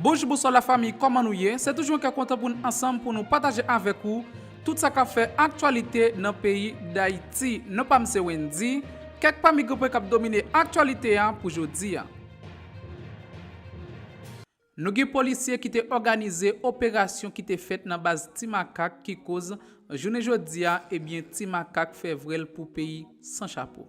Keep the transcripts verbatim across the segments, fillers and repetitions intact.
Bonjou, bonswa lafanmi, kòman nou ye? Se toujou yon kè kontan pou n ansanm pou nou pataje avèk ou tout sa k ap fè aktyalite nan peyi Dayiti. Non pa m se Wendy, kèk pami gwo pwen k ap domine aktyalite a pou jodi a. Nou gen polisye ki te òganize operasyon ki te fèt nan baz Ti Makak ki koz jounen jodi a, ebyen, Ti Makak fè vwèl pou peyi san chapo.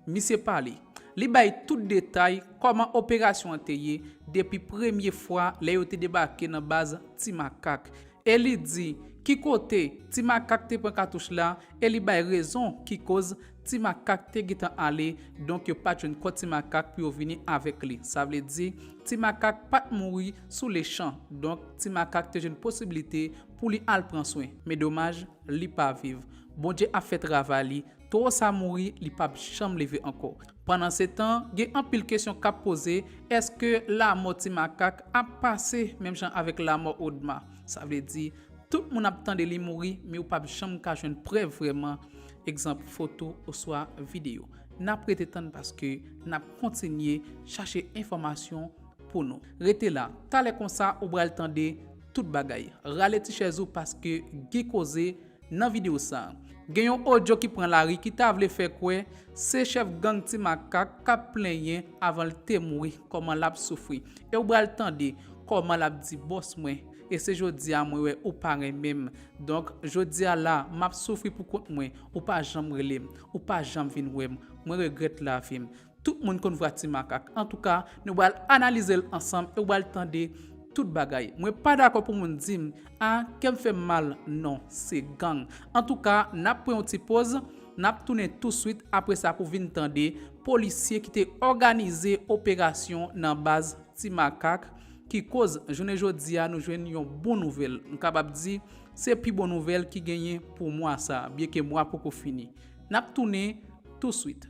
Misye pale, li bay tout detay kòman operasyon an te ye depi premye fwa lè yo te debake nan baz Ti Makak. E li di ki kote Ti Makak te pran katouch la, e li bay rezon ki koz Ti Makak te gentan ale, donk yo pa t jwenn kò Ti Makak pou yo vini avèk li. Sa vle di, Ti Makak pa t mouri sou lechan, donk Ti Makak te jwenn posiblite pou li al pran swen. Men domaj, li pa viv. Bondye ap fè travay li, towo sa mouri, li p ap janm leve ankò. Pandansetan, gen anpil kesyon k ap poze, èske lanmò Ti Makak ap pase menm jan avèk lanmò Odma? Sa vle di, tout moun ap tande li mouri, men ou p ap janm ka jwenn prèv vrèman, egzanp, foto oswa videyo. N ap rete tann paske n ap kontinye chache enfòmasyon pou nou. Rete la, talè konsa ou pral tande tout bagay. Rale ti chèz ou paske gen koze nan videyo sa a. Gen yon odyo ki pran lari ki ta vle fè kwè se chèf gang Ti Makak k ap plenyen avan l te mouri, kòman l ap soufri. E ou pral tande kòman l ap di bòs mwen, e se jodi a mwen wè ou pa renmen m. Donk, jodi a la, m ap soufri pou kont mwen, ou pa janm rele m, ou pa janm vin wè m, mwen regrèt lavi m. Tout moun konn vwa Ti Makak. Antouka, nou pral analize l ansanm e w pral tande tout bagay. Mwen pa dakò pou moun di m, a, kè m fè m mal, non, se gang. Antouka, n ap pran yon ti poz, n ap tounen touswit apre sa pou vin tande polisye ki te òganize operasyon nan baz Ti Makak, ki koz jounen jodi a nou jwenn yon bon nouvèl. M kapab di, se pi bon nouvèl ki genyen pou mwa sa a, byenke mwa poko fini. N ap tounen touswit.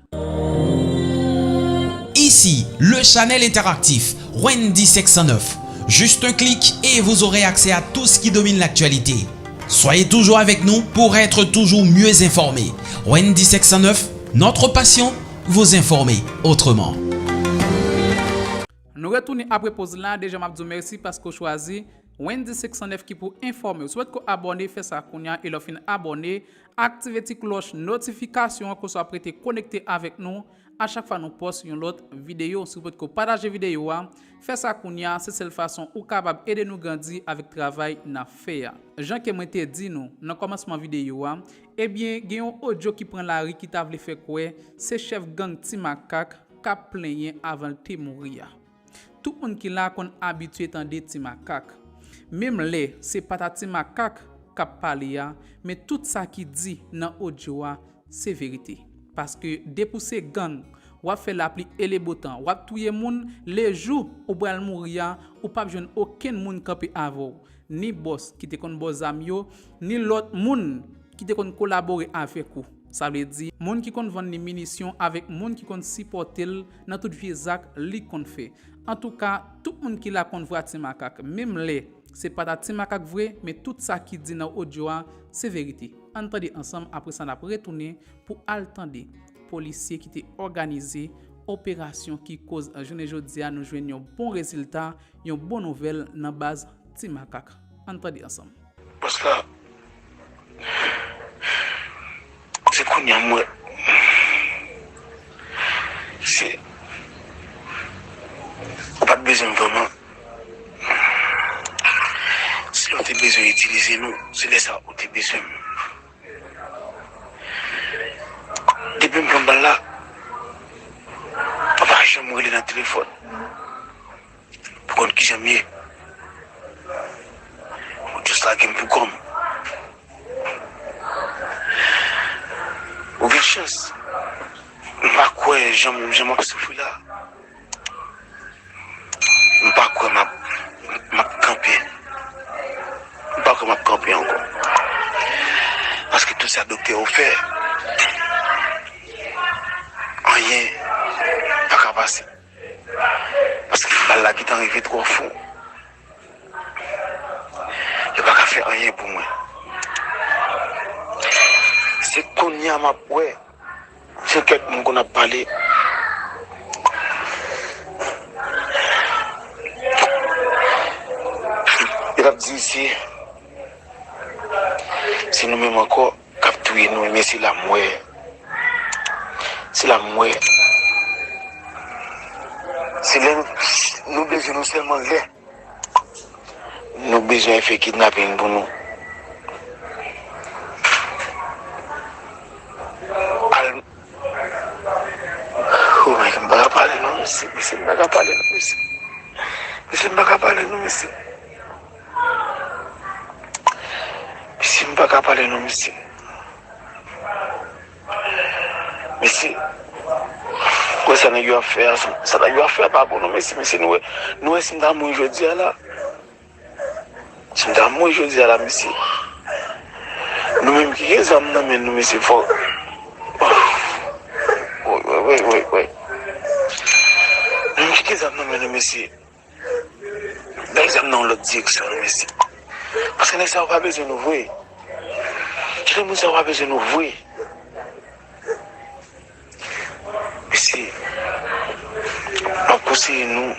Ici, le channel interactif Wendy cinq cent neuf. Juste un clic et vous aurez accès à tout ce qui domine l'actualité. Soyez toujours avec nous pour être toujours mieux informés. Wendy cinq cent neuf, notre passion, vous informer autrement. Nou retounen apre poz la, deja m ap di w mèsi paske w chwazi Wendy cinq cent neuf ki pou enfòme w. Si w potko abòne, fè sa kounye a, e lè w fin abòne, aktive ti klòch notifikasyon an, konsa w ap rete konekte avèk nou. A chak fwa nou pòs yon lòt videyo, si w potko pataje videyo a, fè sa kounye a, se sèl fason ou kapab ede nou grandi avèk travay n ap fè a. Jan ke mwen te di nou nan kòmansman videyo a, ebyen, gen yon odyo ki pran lari ki ta vle fè kwè se chèf gang Ti Makak k ap plenyen avan l te mouri a. Tout moun ki la konn abitye tande Ti Makak. Menm lè se pa ta Ti Makak k ap pale a, men tout sa ki di nan odyo a, se verite. Paske depi w se gang, w ap fè lapli e le botan, w ap touye moun, lejou ou pral mouri a, ou p ap jwenn okenn moun kanpe avè w. Ni bòs ki te konn ba w zam yo, ni lòt moun ki te konn kolabore avèk ou. Sa vle di, moun ki konn vann li minisyon avèk moun ki konn sipòte l nan tout vye zak li konn fè. Antouka, tout moun ki la konn vwa Ti Makak, menm lè se pa ta Ti Makak vre, men tout sa ki di nan odyo a, se verite. Ann tande ansanm, apre sa n ap retounen pou al tande polisye ki te òganize operasyon ki koz jounen jodi a nou jwenn yon bon rezilta, yon bon nouvèl nan baz Ti Makak. Ann tande ansanm. Bòs la, se kounye a m wè. Se, ou pa t bezwen m vrèman. Si lè w te bezwen itilize nou, se lè sa ou te bezwen m. Depi m pran bal la, ou pa janm rele nan telefòn pou konn kijan m ye. Ou just lage m pou kò m. Ou gen chans. M pa kwè jan m, jan m ap soufri la. M pa kwè m ap, m ap kanpe. M pa kwè m ap kanpe ankò. Paske tout sa doktè yo fè, anyen pa ka pase. Paske bal la gentan rive twò fon. Yo pa ka fè anyen pou mwen. Se kounye a m ap wè. Se kèk moun konn ap pale. Di se, se nou menm ankò k ap touye nou, men se la m wè. Se la m wè. Se lè nou, nou bezwen nou sèlman lè. Nou bezwen fè kidnaping pou nou. Al, oh my God, m pa ka pale non, mesye. Mesye, m pa ka pale non, mesye. Mesye, m pa ka pale non, mesye. Mesye, m pa ka pale non, mesye. Mesye, wè sa nèg yo ap fè a, sa, sa nèg yo ap fè a pa bon non, mesye. Mesye, nou wè, nou wè si m ta mouri jodi a la. Si m ta mouri jodi a la, mesye. Nou menm ki gen zam nan men nou, mesye, fò. Woy, woy, woy, woy, woy. Nou menm ki gen zam nan men nou, mesye. Bay zam nan yon lòt direksyon, mesye. Paske nèg sa yo pa bezwen nou vre. Timoun sa yo pa bezwen nou vre. Mesye, m ap konseye nou.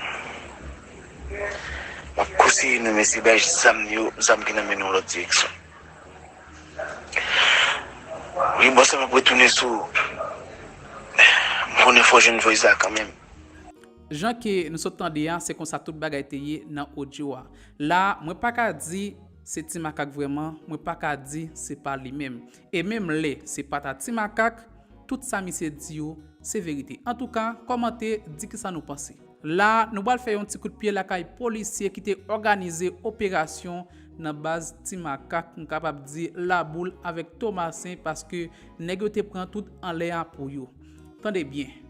M ap konseye nou, mesye, bay zam yo, zam ki nan men nou yon lòt direksyon. Wi, bòs la, m ap retounen sou ou. M konnen fò w jwenn voice la kanmenm. Jan ke nou sot tande a, se konsa tout bagay te ye nan odyo a. La, mwen pa ka di se Ti Makak vrèman, mwen pa ka di se pa li menm. E menm lè se pa ta Ti Makak, tout sa misye di yo, se verite. Antouka, kòmante, di kisa nou panse. La, nou pral fè yon ti kout pye lakay polisye ki te òganize operasyon nan baz Ti Makak, m kapab di Laboul avèk Tomasen, paske nèg yo te pran tout anlè a pou yo. Tande byen.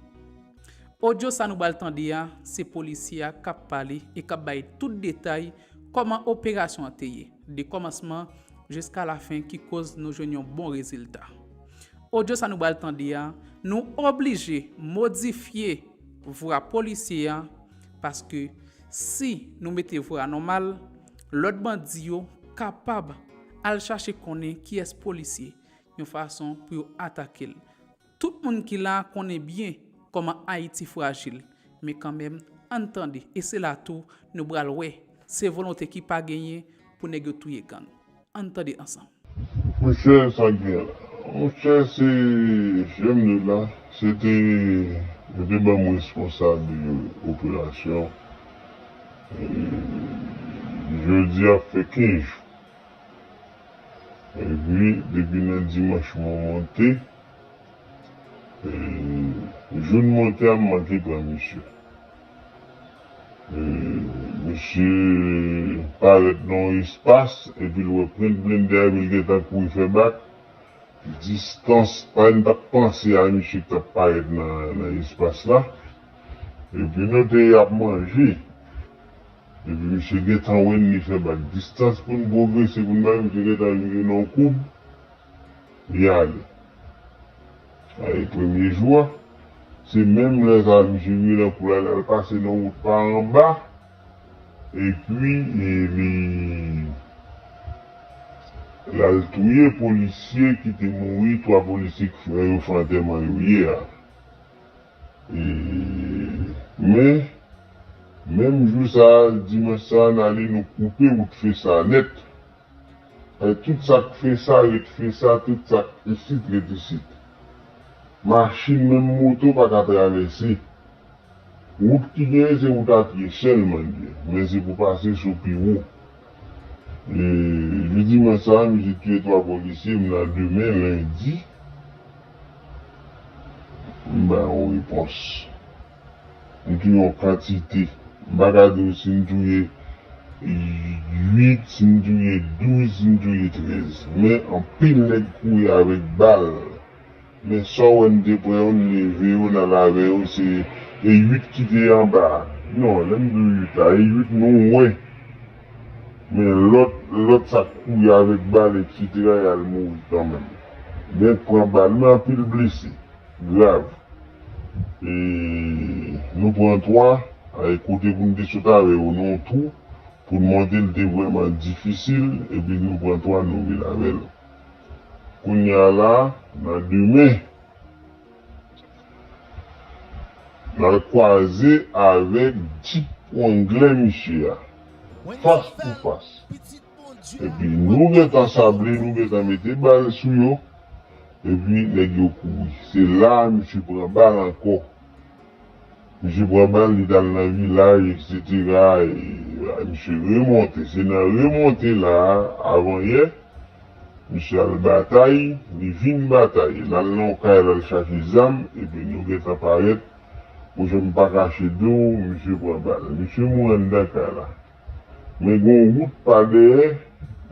Odyo sa nou pral tande a, se polisye a k ap pale e k ap bay tout detay kòman operasyon an te ye, de kòmansman jiska lafen, ki koz nou jwenn yon bon rezilta. Odyo sa nou pral tande a, nou oblije modifye vwa polisye a, paske si nou mete vwa nòmal, lòt bandi yo kapab al chache konnen kiyès polisye, yon fason pou yo atake l. Tout moun ki la konnen byen kòman Ayiti frajil, men kanmenm, ann tande, e se la tou nou pral wè se volonte ki pa genyen pou nèg yo touye gang. Ann tande ansanm. Monchè, sa k gen la? Monchè, se jèm de la, se te, yo te ban m responsab operasyon. E, jodi a fè kenz jou. Epi, depi nan dimanch mwen monte, e, jou n monte a, m manke pran misye. E, misye parèt nan yon espas, epi l wè pwent blende a, epi l gentan kouri fè bak. Distans, pa, m t ap panse a misye k t ap parèt nan, nan espas la. Epi nou te ap manje. Epi misye gentan wè n, li fè bak. Distans pou n pwogrese, pou n bay, misye gentan vire nan yon koub. Li ale. Sa e premye jou a. Se menm lè sa a, misye vire nan koub la, l al pase nan wout pa anba. Epi, e, li, l al touye polisye ki te mouri, twa polisye ki fè, yo fè antèman yo yè a. E, men, menm jou sa a, dimanch sa a, n ale, nou koupe wout Fesa nèt. E, tout sa k Fesa ret Fesa, tout sa k isit ret isit. Machin, menm moto pa ka travèse. Wout ki genyen, se wout a pye sèlman l ye, men se pou pase sou pi wo. E, jodi dimanch sa a, misye touye twa polisye, m nan demen, lendi, m ba yon repons. M touye yon kantite. M pa ka di w si m touye uit, si m touye douz, si m touye trèz. Men anpil nèg kouri avèk bal. Men sa w wè n te pran yo, n leve yo, n al avè yo, se, e uit ki te anba a. Non, lè m di w uit la, e uit nou wè. Men lòt, lòt sa k kouri avèk bal, etsetera, y al mouri kanmenm. Gen k pran bal, men anpil blese, grav. E nou pran twa, e kote pou n te sot avè yo, nan yon twou, pou n monte, l te vrèman difisil, epi nou pran twa, nou vin avè l. Kounye a la, nan demen, n al kwaze avèk Jeep Wrangler misye a. fas pou fas. Epi nou gentan sable, nou gentan mete bal sou yo. Epi nèg yo kouri. Se la misye pran bal ankò. Misye pran bal, li t al nan vilaj, etsetera. E, misye remonte. Se nan remonte la a, avan yè, misye al batay, li vin batay. L al nan yon kay, l al chache zam, epi nou gentan parèt. Monchè, m pa kache di w, misye pran bal. Misye mouri anndan kay la. Men gen yon wout pa dèyè,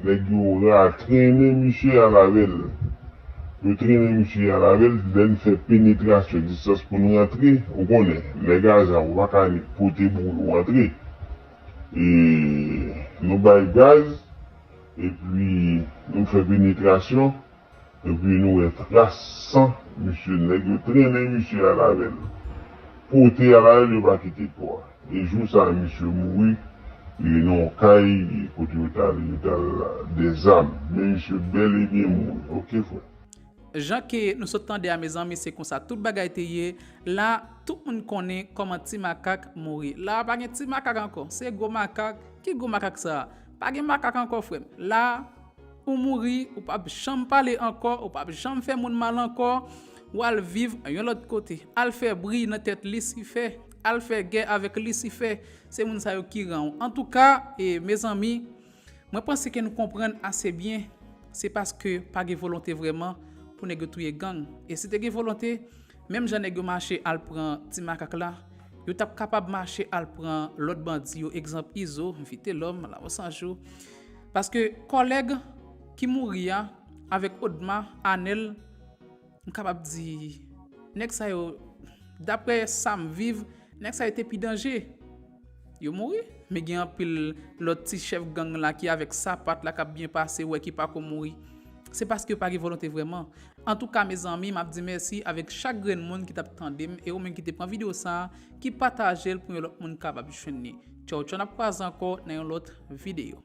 nèg yo ra-, trennen misye al avè l. Yo trennen misye al avè l, lè n fè penetrasyon, distans pou n rantre, ou konnen, nèg a zam, ou pa ka nik pote boul ou antre. E nou bay gaz, epi nou fè penetrasyon, epi nou wè tras san misye, nèg yo trennen misye al avè l. Pote al avè l, yo pa kite kò a. E jou sa a, misye mouri, e nan yon kay, e kote yo t al, yo t al dèzame. Men misye bèl e byen mouri. Oke, frè. Jan ke nou sot tande a, mezanmi, se konsa tout bagay te ye. La, tout moun konnen kòman Ti Makak mouri. La, pa gen Ti Makak ankò. Se gwo makak. Ki gwo makak sa a? Pa gen makak ankò, frè m. La, ou mouri, ou p ap janm pale ankò, ou p ap janm fè moun mal ankò. W al viv yon lòt kote. Al fè bri nan tèt Lisifè. Al fè gè avèk Lisifè. Se moun sa yo ki ran w. Antouka, e, mezanmi, mwen panse ke nou konprann ase byen, se paske pa gen volonte vrèman pou nèg yo touye gang. E si te gen volonte, menm jan nèg yo mache al pran Ti Makak la, yo t ap kapab mache al pran lòt bandi yo, egzanp Izo, Vitelòm, Lawo Sanjou. Paske kòlèg ki mouri a, avèk Odma, Anèl, m kapab di, nèg sa yo, daprè sa m viv, nèg sa yo te pi danje. Yo mouri, men gen anpil lòt ti chèf gang la ki avèk Sapat la k ap byen pase, wè ki pako mouri. Se paske yo pa gen volonte vrèman. Antouka, mezanmi, m ap di mèsi avèk chak grenn moun ki t ap tande m e ou menm ki te pran videyo sa a, ki pataje l pou yon lòt moun kapab jwenn li. Tchaw, tchaw, n ap kwaze ankò nan yon lòt videyo.